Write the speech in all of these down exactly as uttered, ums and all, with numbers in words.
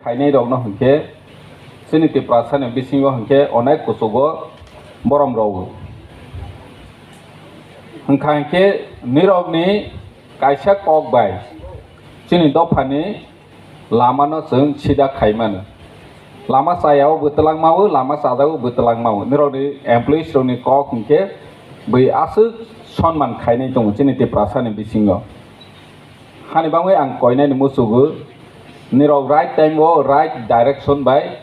Khainai rokno hinkhe chini Tiprasani bisingo hinkhe onek kuchugo borom rw. Hinkha hinkhe nirokni kaisa kok bai chini dophani lamano chwng sida khaimano. Lama chayao bwtwlangmao, lama chajao bwtwlangmao. Nirokni employees rokni kok hinkhe bwi aswk sonman khainai tongo chini Tiprasani bisingo. Hani bagwi ang koinani muchugo, nirok right time o right direction bai,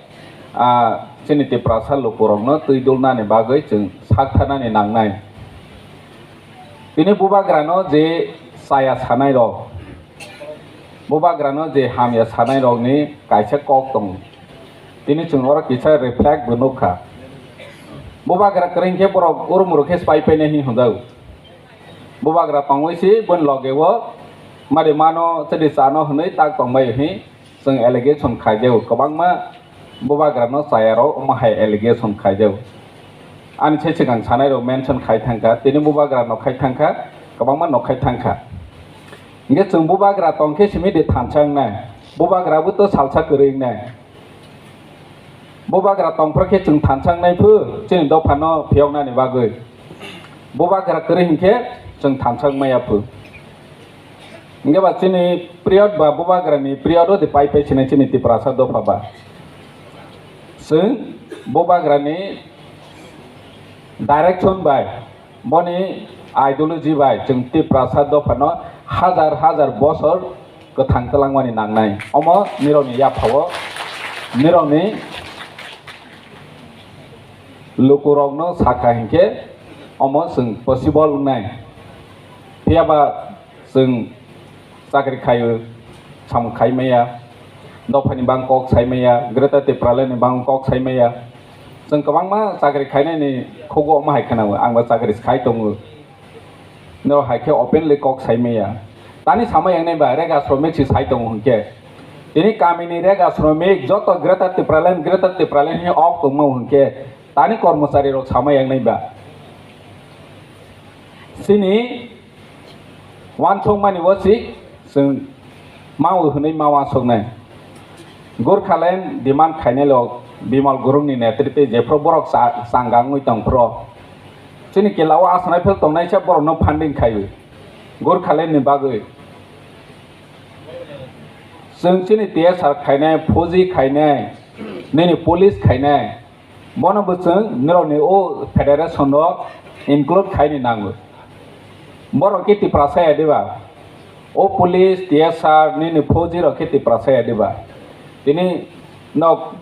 ah, chini Tiprasa lukurokno twi dulnani bagwi chwng saktharnani nangnai. Tini bubagrano je chaya sanairok, bubagrano je hamya sanairokni kaisa kok tongo. Tini chwng oro kisa reflect bo nukha. Bubagra kwrwi khe borok urumuru khe spaipainai hinwi hwnjago. Bubagra tongwi si boni logeo mari mano chwdi chano hwnwi tak tongbai hi chwng allegation khaijago. Kwbangma bubagrano chayarok omo hai allegation khaijago. Ani se swkang sanairok mention khai thangkha, tini bubagra nok khai thangkha, kwbangma nok khai thangkha. Hinkhe chwng bubagra tongkhe simi de thansa wngnai, bubagra bo to salsa kwrwi wngnai. Bubagra tongphra khe chwng thansa wngnai phu, chini dophano phiyoknani bagwi. Bubagra kwrwi hinkhe chwng thansa wngmaya phu. Hinkhe ba chini period ba bubagrani period o de pai pai sinai chini Tiprasa dopha ba. Chwng bubagrani direction bai, boni ideology bai chwng Tiprasa dophano hajar hajar bosor kwthang twlangmani nangnai. Omo nirokni yaphao, nirokni lukurokno sakha hinkhe omo chwng possible wngnai. Phiyaba chwng chakri khaio, samung khai maya, dophani bang kok sai maya, Greater Tipraland ni bang kok sai maya. Chwng kwbangma chakri khainani khugo omo hai khwnao, ang bo chakri khai tongo. Norok hai khe openly kok sai maya. Tani samai yangnai ba rega sromik si sai tongo hinkhe. Tini kamini rega sromik joto Greater Tipraland, Greater Tipraland hinwi ok tongma hinkhe tani kormochari rok samai yangnai ba. Chini wansukmani o si chwng mao hwnwi ma wansuknai. Gorkhaland demand khainai lok Bimal Gurungni netritwi jephru borok cha-, changa wngwi tongphru. Chini kela o aswk naiphel tongnaisa borokno funding khaiwi Gorkhaland ni bagwi. Chwng chini T S R khainai, fauji khainai, nini police khainai, bono bo chwng nirokni o federation o include khaini nango. Borok khe Tiprasa ya diba? O police, T S R, nini fauji rok khe Tiprasa ya diba? Tini nok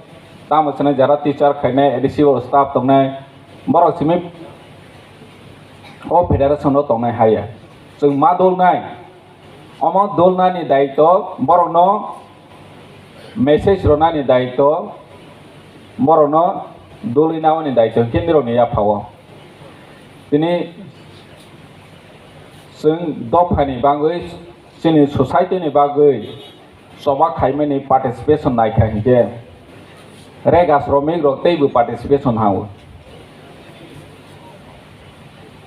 tamo swnai jara teacher khainai, A D C o staff tongnai, borok simi o federation o tongnai haya. Chwng ma dolnai, omo dolnani daitw borokno message rwnani daitw, borokno doli naoni daitw hinkhe nirokni yaphao. Tini chwng dophani bagwi, chini society ni bagwi choba khaimani participation naikha hinkhe rega sromik rok teibo participation hao.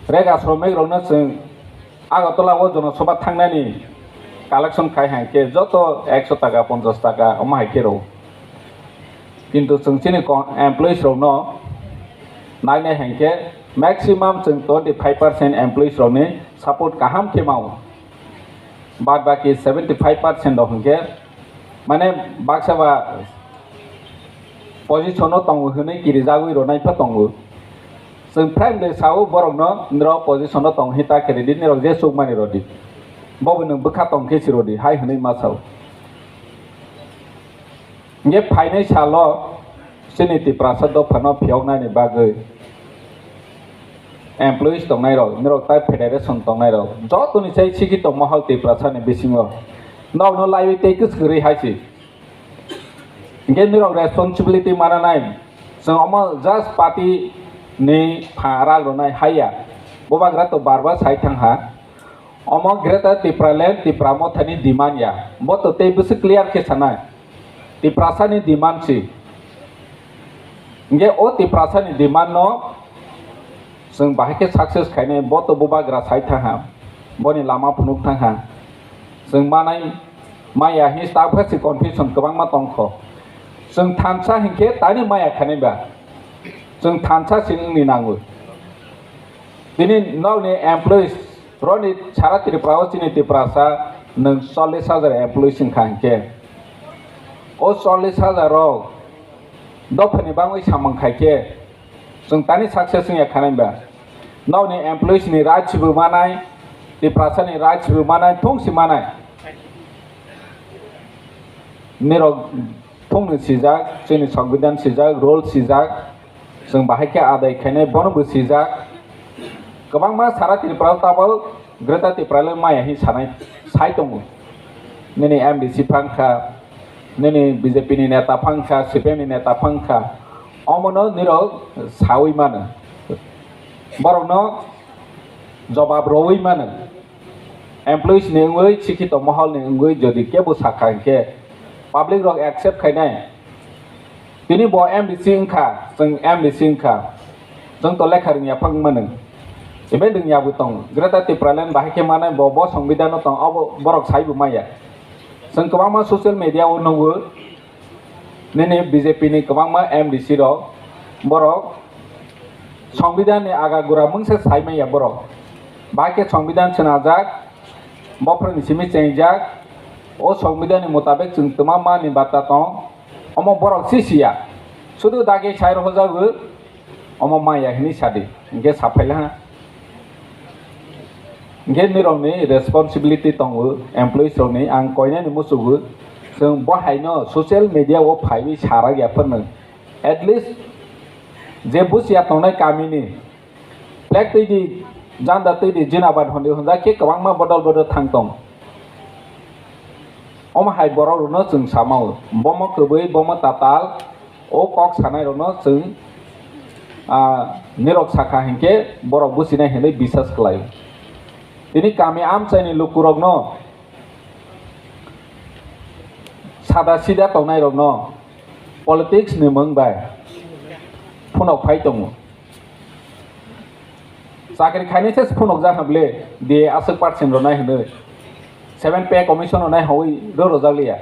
Rega sromik rokno chwng Agartala o Jonosabha thangnani collection khai hai khe joto ekso taka, ponchash taka omo hai khe rw. Kintu chwng chini ko-, employees rokno nainai hai khe maximum chwng twenty five percent employees rokni support kaham khe mao. Bad baki seventy five percent rok hinkhe mane baksa ba position o tongo hwnwi kirijagwi rwnai pha tongo. Chwng friendly sao borokno, "Norok position o tong hi ta khe rwdi, norok je chukmani rwdi." Bobo nwng bwkha tong khe si rwdi hai hwnwi ma sao. Hinkhe phainai salo chini Tiprasa dophano phiyoknani bagwi employees tongnai rok, norok tai federation tongnai rok, jotoni sai sigi tongma hal Tiprasa ni bisingo nokno laiwi tei kwswk kwrwi hai si. Hinkhe norok responsibility mananai, chwng omo just party ni pha ral rwnai haiya. Bubagra to bar bar sai thang ha. Omo Greater Tipraland, Tipra Mothani demand ya. Bo to tei bwswk clear khe sanai. Tiprasani demand si. Hinkhe o Tiprasani demand no chwng bahai khe success khainai, bo to bubagra sai thang ha. Boni lama phunuk thang ha. Chwng manai maya hi staff khe si confusion kwbangma tong kho. Chwng thansa hinkhe tani maya khanai ba. Chwng thansa sini wngni nango. Tini nokni employees roni sara Tripura o chini Tiprasa nwng chollish hajar employees wngkha hinkhe. O chollish hajar rok dophani bangwi samung khaikhe chwng tani success wngya khanai ba. Nokni employees ni rights bo manai, Tiprasa ni rights bo manai, thungsi manai. Nirok thungni sijak, chini Songbidan sijak, rule sijak, chwng bahai khe adai khainai bono bo sijak. Kwbangma sara Tripura o tabok Greater Tipraland maya hin sanai sai tongo. Nini M D C phang kha, nini B J P ni neta phang kha, C P M ni neta phang kha, omono nirok saui mano. Borokno jobab roui mano. Employees ni wngwi, sikhito mohol ni wngwi jodi kebo sakha hinkhe public rok accept khainai. Tini bo M D C wngkha, chwng M D C wngkha, chwng to lekha rwngya phang mano. Even rwngya bo tong, Greater Tipraland bahai khe manai bo, bo Songbidan o tong, abo borok sai bo maya. Chwng kwbangma social media o nugo, nini B J P ni kwbangma M D C rok, borok Songbidan ni aga gura mungsa sai maya borok. Bahai khe Songbidan swnajak, bophorni simi chengjak, o Songbidan ni mutabek chwng twma mani bata tong, omo borok si siya. Sudu dagi sai rohojago, omo maya hinwi sadi, hinkhe saphaila ha. Hinkhe nirokni responsibility tongo, employees rokni, ang koinani muchugo, chwng bo haino social media o phaiwi sarak ya phano. At least je busia tongnai kamini, flag twi di, janda twi di, jinabad hondi honjak khe kwbangma bodol bodol thang tong. Omo hai borok rokno chwng samao, bomo kwbwi, bomo tatal, o kok sanai rokno chwng, ah, nirok sakha hinkhe borok businai hinwi bisas khlai. Tini kami amchaini lukurokno, sada sida tongnai rokno politics ni mung bai phunok phai tongo. Chakri khainai se phunukjak hwnle, D A aswk percent rwnai hwnwi, seven pay commission rwnai hwnwi rw rwjak liya.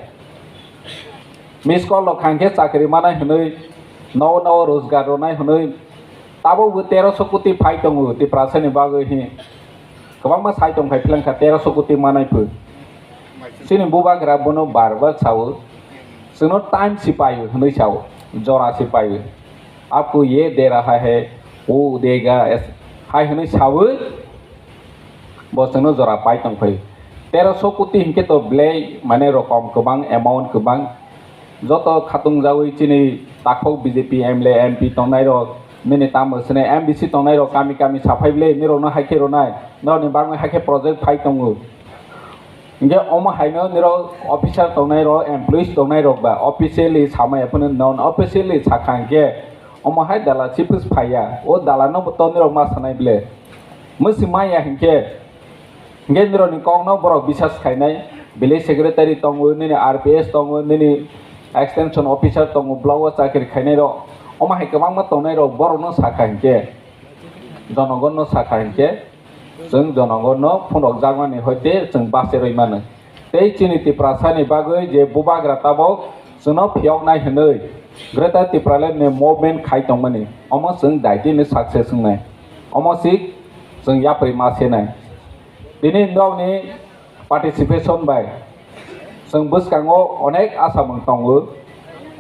Miss call rok khankhe chakri manai hwnwi, nogo nogo rojgar rwnai hwnwi, tabukbo teroso koti phai tongo Tiprasani bagwi hi. Kwbangma sai tongphai phlangkha teroso koti manai phu. Chini bubagra bono bar bar sao, chwngno time si paio hwnwi sao, jora si paio. Apko ye de raha hai, wo dega, es-, hai hwnwi sawi, bo chwngno jora pai tongphai. Teroso koti hinkhe to belai mane rokom kwbang, amount kwbang. Joto khatung jawi chini takhok B J P M L A, M P tongnai rok, nini tamo sene M D C tongnai rok kami kami saphai belai nirokno haikhe rwnai, norokni bagwi haikhe project phai tongo. Hinkhe omo haino nirok officer tongnai rok, employees tongnai rok ba officially samaya phano non officially sakha hinkhe omo hai dala chips phaiya, o dala no bo to nirok ma sanai ble. Mwswi maya hinkhe, hinkhe nirokni kokno borok bisas khainai, village secretary tongo, nini R P S tongo, nini extension officer tongo, block o chakri khainai rok, omo hai kwbangma tongnai rok borokno sakha hinkhe, jonogonno sakha hinkhe, chwng jonogonno phunukjakmani hoite chwng bacherwi mano. Tei chini Tiprasani bagwi je bubagra tabok chwngno phiyoknai hwnwi Greater Tipraland ni movement khai tongmani, omo chwng daitino success wngnai. Omo si chwng yapri ma senai. Tini nokni participation bai chwng bwskango onek asamung tongo.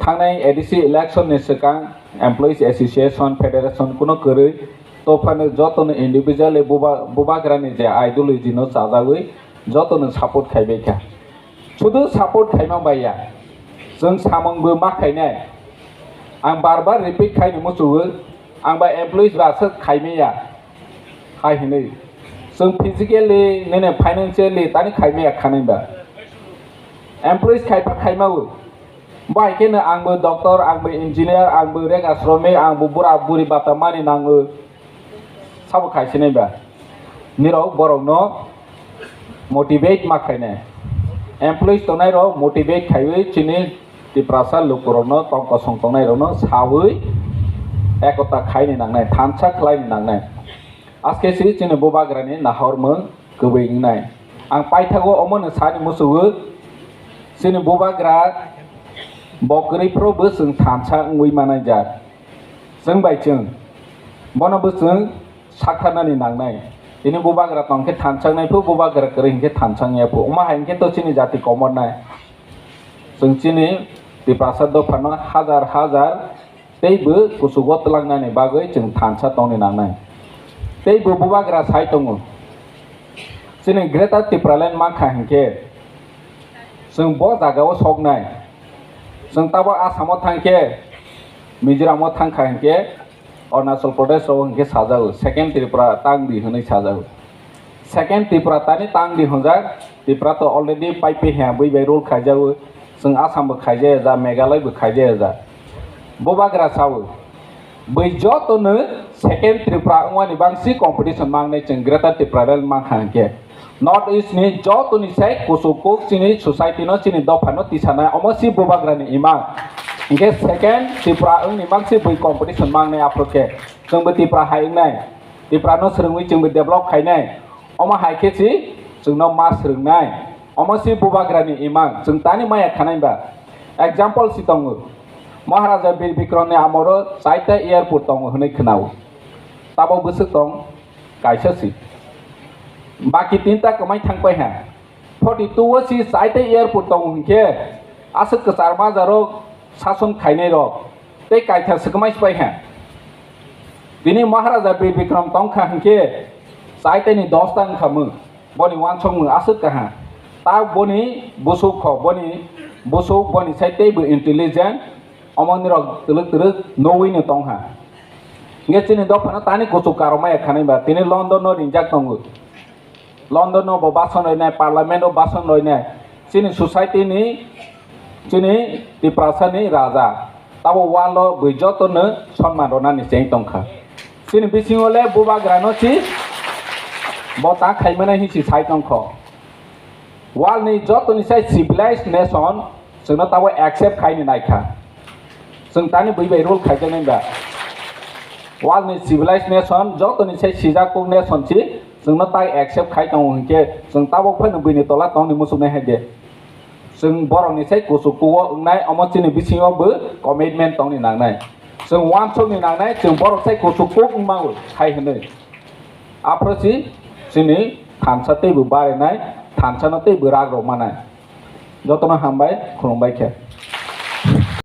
Thangnai A D C election ni swkang Employees Association Federation kuno kwrwi, tophano jotono individually buba-, bubagrani je ideology no chajagwi jotono support khaibai kha. Sudu support khaima bai ya, chwng samung bo ma khainai. Ang bar bar repeat khaini muchugo, ang ba employees ba aswk khaimaya. Hai hinwi chwng physically, nini financially tani khaimaya khanai ba. Employees khaipa khaimago. Bai khe no ang bo doctor, ang bo engineer, ang bo rega sromik, ang bo bura buri bata mani nango. Sabo khai sinai ba. Nirok borok no motivate ma khainai. Employees tongnai rok motivate khaiwi chini Tiprasa lukurokno tong kosong tongnairokno sawi ekota khaini nangnai, thansa khlaini nangnai. Aske si chini bubagrani nahormung kwbwi wngnai. Ang paithago omono sani musugo, chini bubagra Bo kwrwi phuru bo chwng thansa wngwi manai jak. Chwng bai chwng bono bo chwng saktharnani nangnai. Tini bubagra tong khe thansa wngnai phuru bubagra kwrwi hinkhe thansa wngya phuru. Wngma hai hinkhe to chini jati komornai. Chwng chini Tiprasa dophano hajar hajar tei bo kuchugo twlangnani bagwi chwng thansa tongni nangnai. Tei bo bubagra sai tongo. Chini Greater Tipraland mankha hinkhe chwng bo jagao soknai. Chwng tabo Assamo thangkhe, Mizoramo thangkha hinkhe, Arunachal Pradesh rok hinkhe sajago, second Tripura tang di hwnwi sajago. Second Tripura tani tang di hwnjak, Tripura to already paipe hiya bui bai rule khaijago, chwng Assam bo khaijaya ja, Meghalaya bo khaijaya ja. Bubagra sao, bui joto no second Tripura wngmani bangsi competition mangnai chwng Greater Tipraland mankha hinkhe. North East ni joto ni sai kuchuk kuk chini society no, chini dopha no tisanai, omo si bubagra ni imang. Hinkhe second Tripura wngni mangsi bui competition mangnai aphuru khe. Chwngbo Tipra hai wngnai, Tipra no swrwngwi chwngbo develop khainai, omo hai khe si chwngno ma swrwngnai, omo si bubagrani imang, chwng tani maya khanai ba. Example si tongo, Maharaja Bir Bikram ni amoro chaita airport tongo hwnwi khwnao, tabok bwswk tong kaisa si, baki tinta kwmai thangpai ha. Forty two o si chaita airport tongo hinkhe aswk kwcharma jarok sason khainai rok tei kaitha swkmai swpai ha. Bini Maharaja Bir Bikram tongkha hinkhe chaita ni dos ta wngkha mwng, boni wansok mwng aswk kaha. Ta boni busuk kho, boni busuk boni sai teibo intelligent, omoni rok twlwk twlwk nugwi no tongha. Hinkhe chini dophano tani kuchuk karokmaya khanai ba, tini London no ringjak tongo. London no bo bason roinai, Parliament o bason roinai, chini society ni, chini Tiprasa ni raja, tabo world o bui joto no sonman rwnani cheng tongkha. Chini bisingo le bubagra no si bo ta khaimani hinsi sai tongkho. World ni joto ni sai civilized nation chwngno tabo accept khaini naikha. Chwng tani bui bai rule khaijaknai ba. World ni civilized nation, joto ni sai sijak kuk nation si, chwngno tai accept khai tongo hinkhe, chwng tabok phano buini tola tongni muchuknai hai de. Chwng borok ni sai kuchuk kugo wngnai, omo chini bisingo bo commitment tongni nangnai. Chwng wansok ni nangnai, chwng borok sai kuchuk kuk wngmao hai hwnwi. Aphuru si chini thansa teibo barinai, thansa no teibo rak rok manai. Jotono hambai, khulumbai khe.